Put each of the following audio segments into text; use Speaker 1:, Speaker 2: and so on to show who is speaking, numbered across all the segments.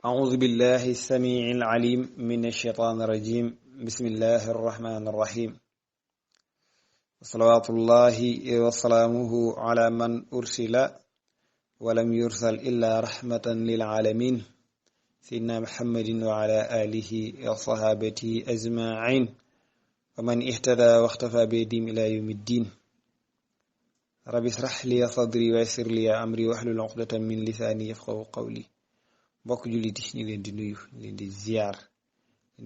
Speaker 1: أعوذ بالله السميع العليم من الشيطان الرجيم بسم الله الرحمن الرحيم صلوات الله وسلامه على من أرسل ولم يرسل إلا رحمة للعالمين سيدنا محمد وعلى آله وصحابته أجمعين ومن اهتدى واختفى بهديهم إلى يوم الدين رب اشرح لي صدري ويسر لي أمري واحلل عقدة من لساني يفقهوا قولي mbokk jullit yi ñu ngi leen di nuyu ñu leen di ziar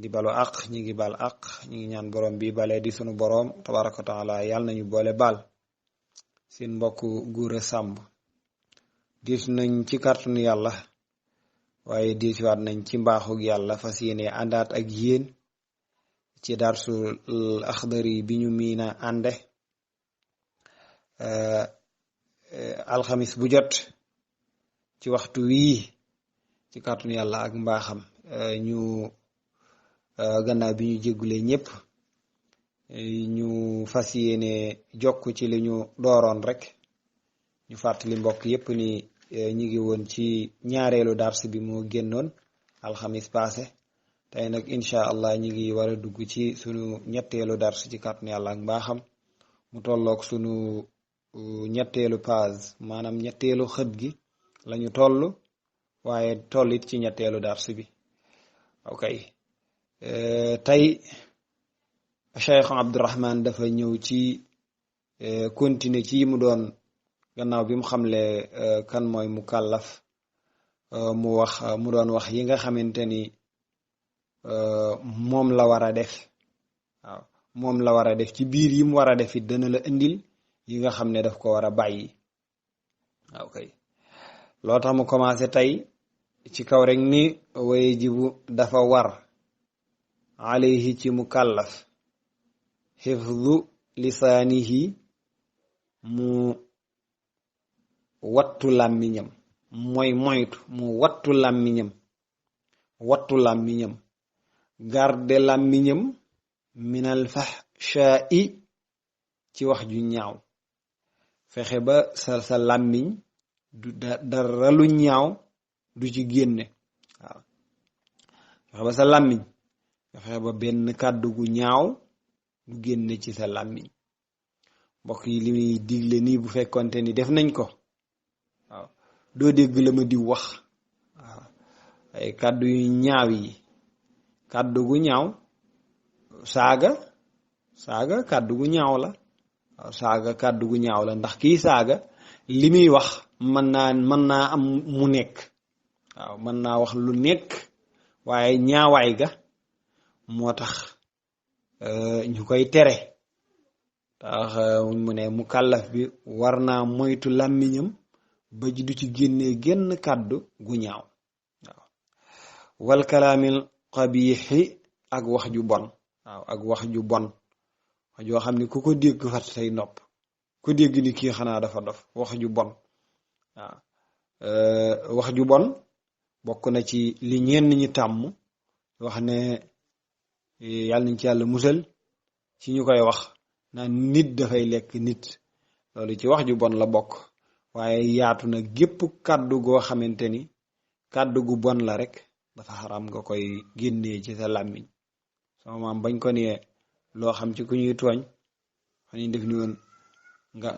Speaker 1: di balu àq ñu ngi bal àq ñu ngi ñaan borom bi bale di sunu borom tabaraka wa taala yàlla nañu boole baal seen mbokk Gora Samb diis nañ ci kàttanu yàlla waaye diisiwaat nañ ci mbaaxug yàlla fas yéene àndaat ak yéen ci darsu Axdari bi ñu miina ànde alxamis bu jot ci waxtu wii ci kàttanu yàlla ak mbaaxam ñu gannaaw bi ñu jéggulee ñëpp ñu fas yéene jokk ci li ñu dooroon rek ñu fàttali mbokk yépp ni ñu ngi woon ci ñaareelu dars bi moo génnoon alxamis passé tey nag incha allah ñu ngi war a dugg ci sunu ñetteelu dars ci kàttanu yàlla ak mbaaxam mu tolloog sunu ñetteelu page maanaam ñetteelu xët gi lañu toll waaye tollit ci ñetteelu dars bi ok tey Cheikh Abdourahman dafa ñëw ci continuer ci mu doon gannaaw bi mu xamle kan mooy mukallaf mu doon wax yi nga xamante ni moom la war a def waaw moom la war a def ci biir yi mu war a def it dana la indil yi nga xam ne daf ko war a bàyyi ok loo tax mu commencé tey ci kaw rek ni wajibu dafa war alayhi ci mukallaf xifdu lisaanihi mu wattu làmmiñam moytu mu wattu làmmiñam garde làmmiñam minal fahshaa'i ci wax ju ñaaw fexe ba sa làmmiñ du dara lu ñaaw du ci génne waaw fexe ba sa làmmiñ fexe ba benn kàddu gu ñaaw du génne ci sa làmmiñ mbokk yi li muy digle nii bu fekkonte ni def nañ ko waaw doo dégg la ma di wax waaw ay kàddu yu ñaaw yi kàddu gu ñaaw saaga kàddu gu ñaaw la waaw saaga kàddu gu ñaaw la ndax kii saaga li muy wax mën naa am mu nekk waaw mën naa wax lu nekk waaye ñaawaay ga moo tax ñu koy tere tax mu ne mukallaf bi war naa moytu làmmiñam ba ji du ci génnee genn kàddu gu ñaaw waaw wal kalaamil qabiixi ak wax ju bon waaw ak wax ju bon wax joo xam ne ku ko dégg fat say nopp ku dégg ni kii xanaa dafa dof wax ju bon waaw wax ju bon bokk na ci li ñenn ñi tàmm wax ne yàlla nañ ci yàlla musal ci ñu koy wax naan nit dafay lekk nit loolu ci wax ju bon la bokk waaye yaatu na gépp kàddu goo xamante ni kàddu gu bon la rek dafa xaram nga koy génnee ci sa làmmiñ sama maam bañ ko nee loo xam ci ku ñuy tooñ xañuy def ni woon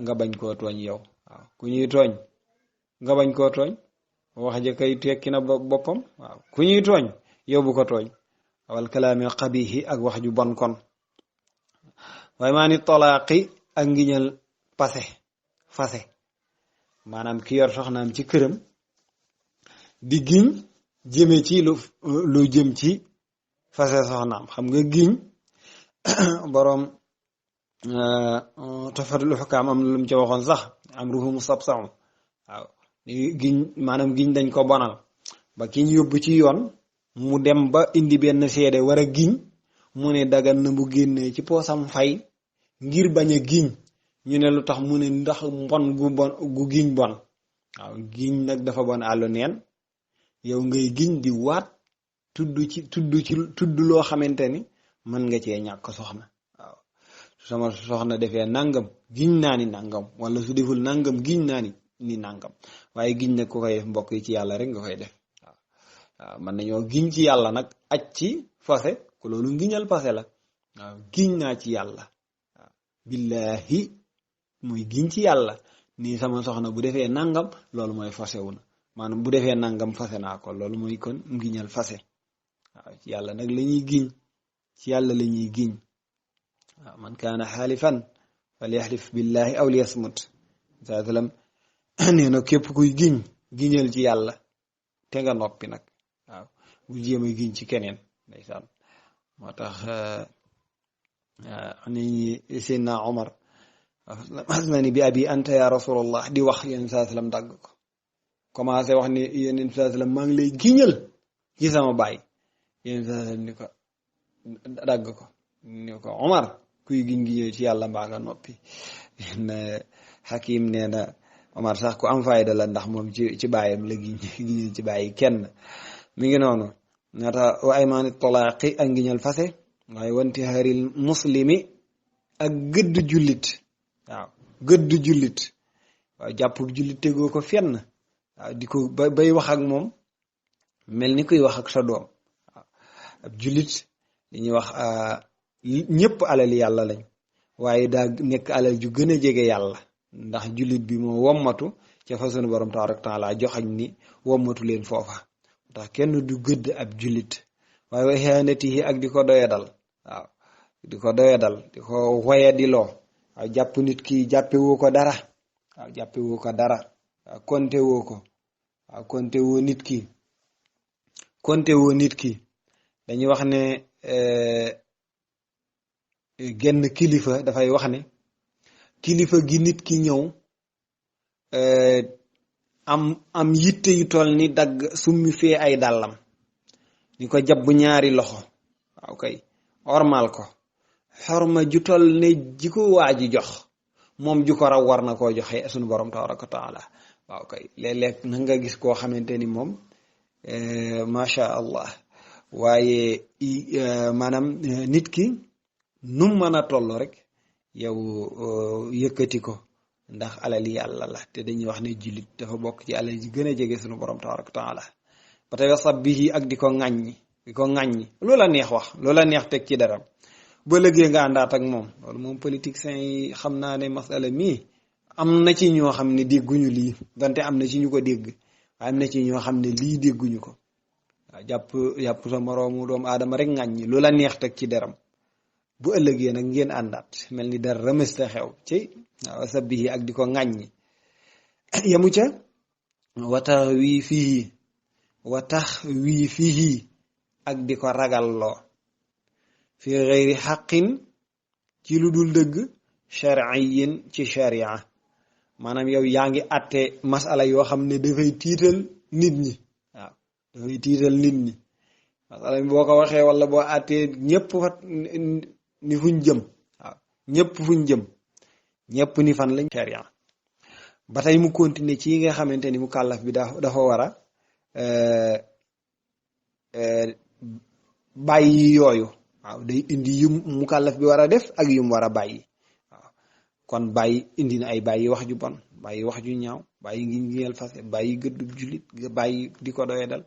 Speaker 1: nga bañ koo tooñ yow waaw ku ñuy tooñ nga bañ koo tooñ wax ja kay tekki na boppam waaw ku ñuy tooñ yow bu ko tooñ wal kalaami qabihi ak wax ju bon kon waaye maa ni tolaaqi ak ngiñal fase maanaam ki yor soxnaam ci këram di giñ jëme ci lu jëm ci fase soxnaam xam nga giñ boroom Tuhfatul Hukam am na lu mu ci waxoon sax amruhu mustabsa'u waaw giñ maanaam giñ dañ ko bonal ba ki ñu yóbbu ci yoon mu dem ba indi benn seede war a giñ mu ne dagan na mu génnee ci poosam fay ngir bañ a giñ ñu ne lu tax mu ne ndax mbon gu giñ bon waaw giñ nag dafa bon àllu neen yow ngay giñ di waat tudd loo xamante ni mën nga cee ñàkk soxna waaw su sama soxna defee nangam giñ naa ni nangam wala su deful nangam giñ naa ni nangam waaye giñ nag ku koy def mbokk yi ci yàlla rek nga koy def waaw waaw mën nañoo giñ ci yàlla nag aj ci fase ko loolu ngiñal fase la waaw giñ naa ci yàlla waaw billahi muy giñ ci yàlla nii sama soxna bu defee nangam loolu mooy fasewu na maanaam bu defee nangam fase naa ko loolu mooy kon ngiñal fase waaw ci yàlla nag la ñuy giñ ci yàlla la ñuy giñ waaw man kaana xaalifan falyaxlif billahi aw liyasmut sallam nee na képp kuy giñ giñal ci yàlla te nga noppi nag waaw bu jéem a giñ ci keneen ndeysaan moo tax ni Seydina Omar asmani bi abi anta ya rasulallah di wax yéen saa sallam dagg ko commencé wax ni yéen saa sallam maa ngi lay giñal ci sama baay yéen saa sallam ni ko dagg ko ni ko Omar kuy giñ giñal ci yàlla mbaa nga noppi Hakim nee na Omar sax ku am fayda la ndax moom ci baayam la giñal ci bàyyi kenn mi ngi noonu ñaata wa aymaani talaaqi ak ngiñal fase waaye wantihaaril muslimi ak gëdd jullit waaw gëdd jullit waaw jàpp jullit tegoo ko fenn waaw di ko bay wax ak moom mel ni kuy wax ak sa doom waaw ab jullit li ñuy wax ñëpp alal yàlla lañ waaye daa nekk alal ju gën a jege yàlla ndax jullit bi moo wommatu ca fa sunu borom tabaaraka taala joxañ ni wommatu leen foofa ndax kenn du gëdd ab jullit waaye wa ihaanatihi ak di ko doyadal waaw di ko doyadal di ko woyadiloo waaw jàpp nit ki jàppe woo ko dara waaw jàppe woo ko dara waaw konte woo ko waaw konte woo nit ki dañuy wax ne genn kilifa dafay wax ne kilifa gi nit ki ñëw am yitte yu toll ni dagg summi fee ay dàllam ni ko jàpp ñaari loxo waaw kay ormal ko xorma ju toll ne ji ko waa ji jox moom ju ko raw war na koo joxe sunu borom tabaraka taala waaw kay léeg-léeg na nga gis koo xamante ni moom macha allah waaye maanaam nit ki nu mën a toll rek yow yëkkati ko ndax alal yàlla la te dañuy wax ne jullit dafa bokk ci alal ji gën a jege sunu borom tabaraka taala ba tey wasab bihi ak di ko ŋàññi loola neex wax loola neex teg ci dara ba lëggee nga àndaat ak moom loolu moom politiciens yi xam naa ne masala mii am na ci ñoo xam ne dégguñu lii donte am na ci ñu ko dégg waaye am na ci ñoo xam ne lii dégguñu ko waaw jàpp sa moroomu doomu aadama rek ŋàññi loola neex teg ci deram bu ëllëgee nag ngeen àndaat mel ni dara rëmësta xew ci waaw sabbihi ak di ko ŋàññi yamu ca wa tax wii fii ak di ko ragalloo fi xeyri xaqin ci lu dul dëgg shar'iyyin ci sharia maanaam yow yaa ngi àtte masala yoo xam ne dafay tiital nit ñi waaw dafay tiital nit ñi masala bi boo ko waxee wala boo àttee ñëpp fa ni fuñ jëm waaw ñëpp fuñ jëm ñëpp ni fan lañ sharia ba tey mu continuer ci yi nga xamante ni mu kàllaf bi dafa war a bàyyi yooyu waaw day indi yum mu kàllaf bi war a def ak yum war a bàyyi waaw kon bàyyi indi na ay bàyyi wax ju bon bàyyi wax ju ñaaw bàyyi ngi ngeel fase bàyyi gëddub jullit bàyyi di ko doyadal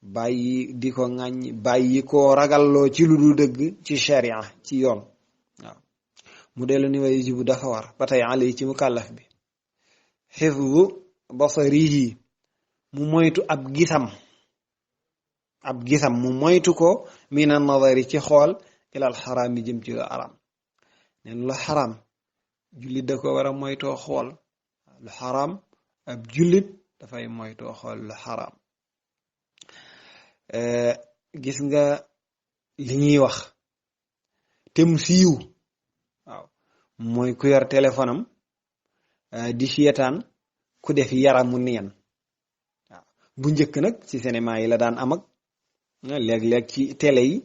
Speaker 1: bàyyi di ko ŋàññi bàyyi ko ragalloo ci lu dul dëgg ci sharia ci yoon waaw mu dellu ni way jibu dafa war ba tey ali ci mu kàllaf bi xifdu basarihi mu moytu ab gisam mu moytu ko mina nadari ci xool ilal xaraam yi jëm ci lu aram neen lu xaraam jullit da ko war a moytoo xool lu xaraam ab jullit dafay moytoo xool lu xaraam gis nga li ñuy wax te mu siiw waaw mooy ku yor téléphone am di seetaan ku def yaramu neen waaw bu njëkk nag ci cinéma yi la daan am ak léeg-léeg ci télé yi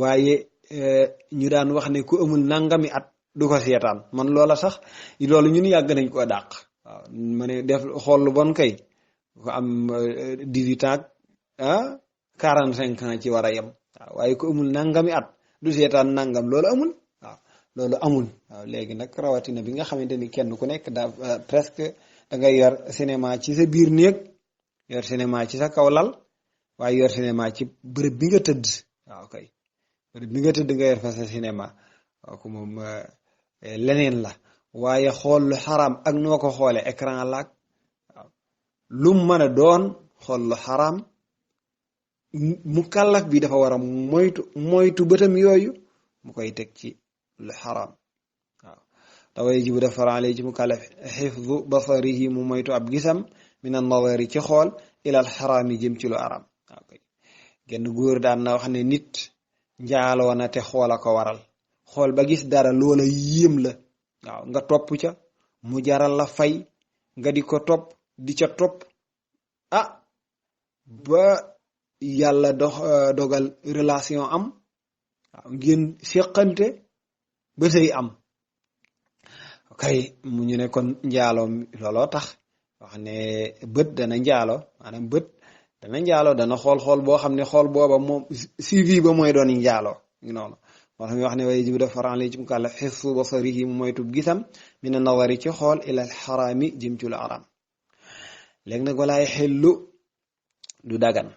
Speaker 1: waaye ñu daan wax ne ku amul nangami at du ko seetaan man loola sax loolu ñun yàgg nañ koo dàq waaw ma ne def xool lu bon kay ko am 18 ans 45 ans ci war a yem waaw waaye ku amul nangami at du seetaan nangam loolu amul waaw loolu amul waaw léegi nag rawatina bi nga xamante ni kenn ku nekk daa presque da ngay yor cinéma ci sa biir néeg yor cinéma ci sa kaw lal waaye yor cinéma ci bërëb bi nga tëdd waaw kay bërëb bi nga tëdd nga yor fa sa cinéma kooku moom leneen la waaye xool lu xaraam ak noo ko xoole écran laag waaw lu mën a doon xool lu xaraam mu kàllaf bi dafa war a moytu bëtam yooyu mu koy teg ci lu xaraam waaw dawa yajibu dafa farale ci mu kàllaf xifdu basarihi mu moytu ab gisam min an nadari ci xool ilal xaraam yi jëm ci lu aram waaw kay genn góor daan na wax ne nit njaaloo na te xoola ko waral xool ba gis dara loola yéem la waaw nga topp ca mu jaral la fay nga di ko topp di ca topp ba yàlla dogal relation am waaw ngeen séqante ba sëy am kay mu ñu ne kon njaaloo looloo tax wax ne bët dana njaaloo maanaam bët dana njaaloo dana xool boo xam ne xool booba moom suivi ba mooy doon njaaloo ngi noonu moo tax mi wax ne waaye jibu dafa faran li ci mu kàlla xifsu basarihi mu moytu gisam mina nawari ci xool ilal xaraami jëm ci lu aram léegi nag walaay xellu du dagan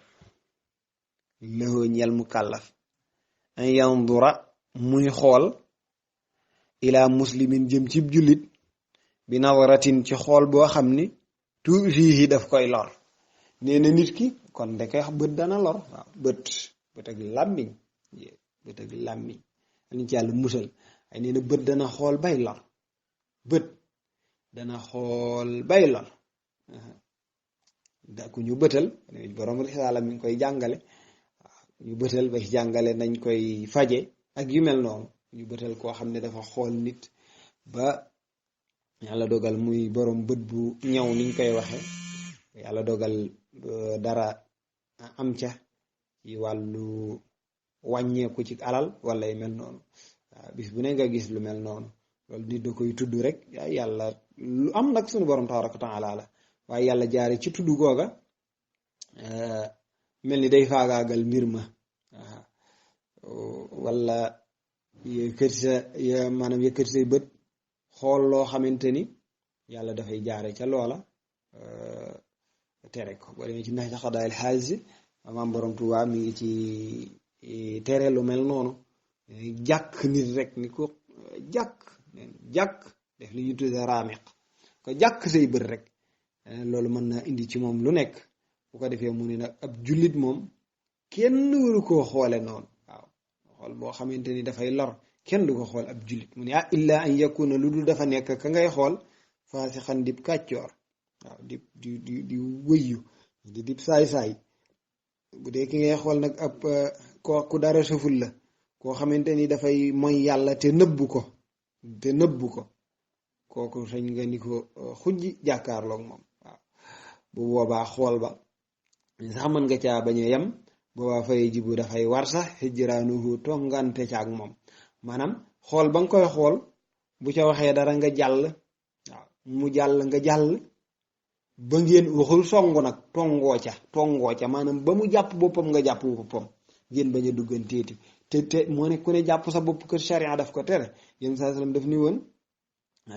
Speaker 1: lëxoo ñel mu kàllaf an yandura muy xool ila muslimin jëm ci jullit bi nawaratin ci xool boo xam ni tu fii daf koy lor nee na nit ki kon da koy wax bët dana lor waaw bët ak làmmiñ bët ak làmmiñ ani ci yàlla musal ay nee na bët dana xool bay lor bët dana xool bay lor da ku ñu bëtal borom risaala mi ngi koy jàngale waaw ñu bëtal ba jàngale nañ koy faje ak yu mel noonu ñu bëtal koo xam ne dafa xool nit ba yàlla dogal muy borom bët bu ñëw niñ koy waxe yàlla dogal dara am ca ci wàllu wàññeeku ci alal wala yu mel noonu waaw bis bu ne nga gis lu mel noonu loolu nit da koy tudd rek yàlla lu am nag suñu borom tabaraka taala la waaye yàlla jaare ci tudd googa mel ni day faagaagal mbir ma wala yëkkati sa maanaam yëkkati say bët xool loo xamante ni yàlla dafay jaare ca loola tere ko boo demee ci nax ca xadaayil xaalis maam borom Tuubaa mi ngi ci tere lu mel noonu jàkk nit rek ni ko jàkk def li ñu tudde raamiq ko jàkk say bët rek loolu mën na indi ci moom lu nekk bu ko defee mu ne nag ab jullit moom kenn waru koo xoole noonu waaw xool boo xamante ni dafay lor kenn du ko xool ab jullit mu ne illa an yakuna lu dul dafa nekk ka ngay xool faasixan dib kàccoor waaw di wëyyu dib saay-saay bu dee ki ngay xool nag ab ku dara sëful la koo xamante ni dafay mooy yàlla te nëbbu ko kooku sañ nga ni ko xujji jàkkaarloog moom waaw bu boobaa xool ba sax mën nga caa bañ a yem boobaa fay jibu dafay war sax hijraanuhu tongante ca ak moom maanaam xool ba nga koy xool bu ca waxee dara nga jàll waaw mu jàll nga jàll ba ngeen waxul songu nag tongoo ca maanaam ba mu jàpp boppam nga jàpp boppam ngeen bañ a dugganteeti te moo ne ku ne jàpp sa bopp kër sharia daf ko tere yéen saa sallam daf ni woon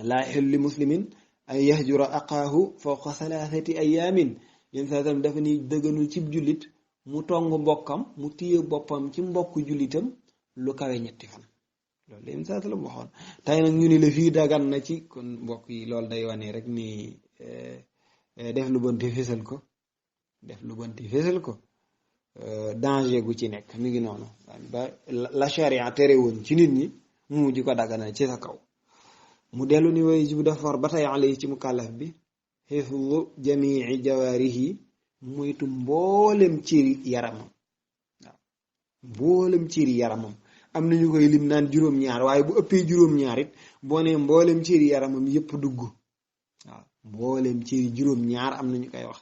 Speaker 1: laa yaxillu li muslimin an yahjura aqaahu fawqa salaasati ayaamin yéen saa sallam dafa ni dëgganul cib jullit mu tong mbokkam mu téye boppam ci mbokk jullitam lu kawe ñetti fan loolu yéen saa sallam waxoon tey nag ñu ni la fii dagan na ci kon mbokk yi loolu day wane rek ni def lu bon te fésal ko danger gu ci nekk mi ngi noonu ba la charia tere woon ci nit ñi mu mujj ko dagana ci sa kaw mu dellu ni way jibu dafa war ba tey alay ci mukallaf bi xifdu jamii jawaarihi moytu mboolem cëri yaramam waaw mboolem cëri yaramam am na ñu koy lim naan juróom-ñaar waaye bu ëppee juróom-ñaar it boo nee mboolem cëri yaramam yëpp dugg waaw mboolem cëri juróom-ñaar am na ñu koy wax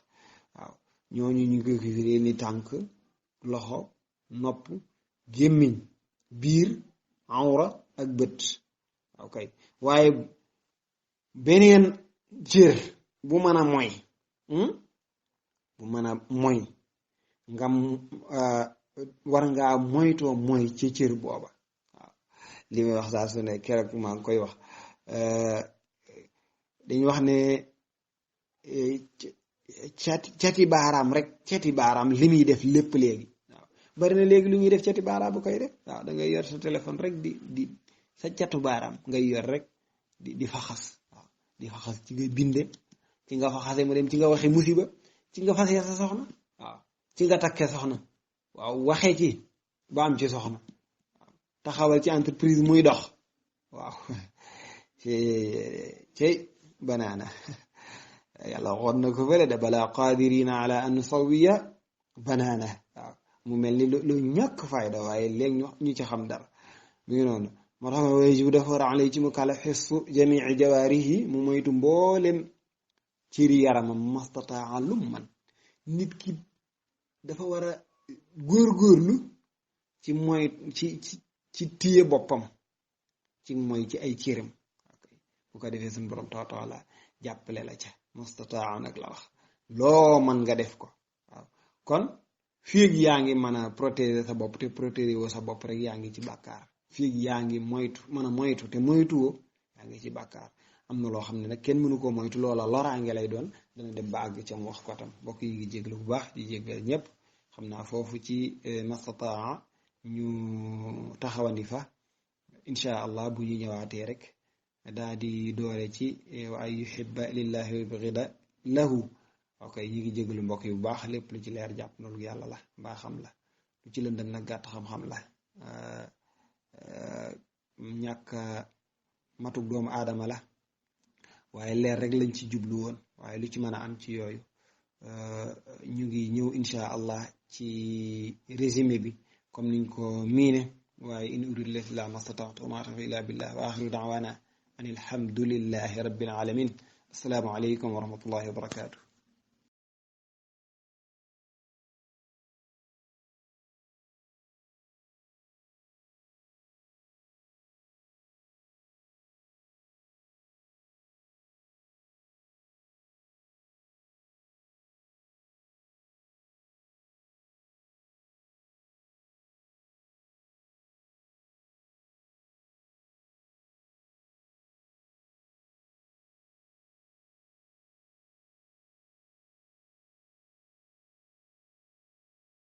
Speaker 1: waaw ñooñu ñu koy firee ni tànk loxo nopp gémmiñ biir awra ak bët ok waaye beneen cër bu mën a moy nga war ngaa moytoo moy ci cër booba waaw li may wax saa su ne keroog maa ngi koy wax dañuy wax ne cati baaraam rek cati baaraam li muy def lépp léegi waaw bari na léegi lu ñuy def cati baaraam bu koy def waaw da ngay yor sa téléphone rek di sa catu baaraam ngay yor rek di faxas waaw di faxas ci nga binde ci nga faxase mu dem ci nga waxe musiba ci nga fasee sa soxna waaw ci nga takkee soxna waaw waxee ci ba am ci soxna waaw taxawal ci entreprise muy dox waaw ci banaana yàlla waxoon na ko fële de balaa qadirina ala an nusawiya banaana waaw mu mel ni lu ñàkk fayda waaye léegi ñu ci xam dara mu ngi noonu moo tax ma wajibu dafa war a alay ci mu kala xissu jamii jawaarihi mu moytu mboolem ciri yaramam mastataa lum man nit ki dafa war a góorgóorlu ci mooy ci téye boppam ci mooy ci ay cëram bu ko defee suñu borom taala jàppale la ca mustataa nag la wax loo mën nga def ko waaw kon fiig yaa ngi mën a protéger sa bopp te protéger woo sa bopp rek yaa ngi ci bàkkaar fiig yaa ngi moytu mën a moytu te moytuwoo yaa ngi ci bàkkaar am na loo xam ne nag kenn mënu koo moytu loola loraange lay doon dana dem ba àgg ca mu wax ko tam mbokk yi ngi jéglu bu baax di jéggal ñëpp xam naa foofu ci mastataa ñu taxawandi fa incha allah bu ñu ñëwaatee rek daa di doore ci wa ay yuhibba lillahi wa yubghida lahu ok ñi ngi jéglu mbokk yi bu baax lépp lu ci leer jàpp na lu yàlla la mbaa xam la lu ci lëndëm nag gàtt xam-xam la ñàkk matuk doomu aadama la waaye leer rek lañ ci jublu woon waaye lu ci mën a am ci yooyu ñu ngi ñëw incha allah ci résumé bi comme niñ ko miine waaye in uridu illa mastata'tu ma tawfiqi illa billah wa axiru da'wana an alhamdulillahi rabbil alamin assalaamu alaykum wa rahmatullahi wa barakatuh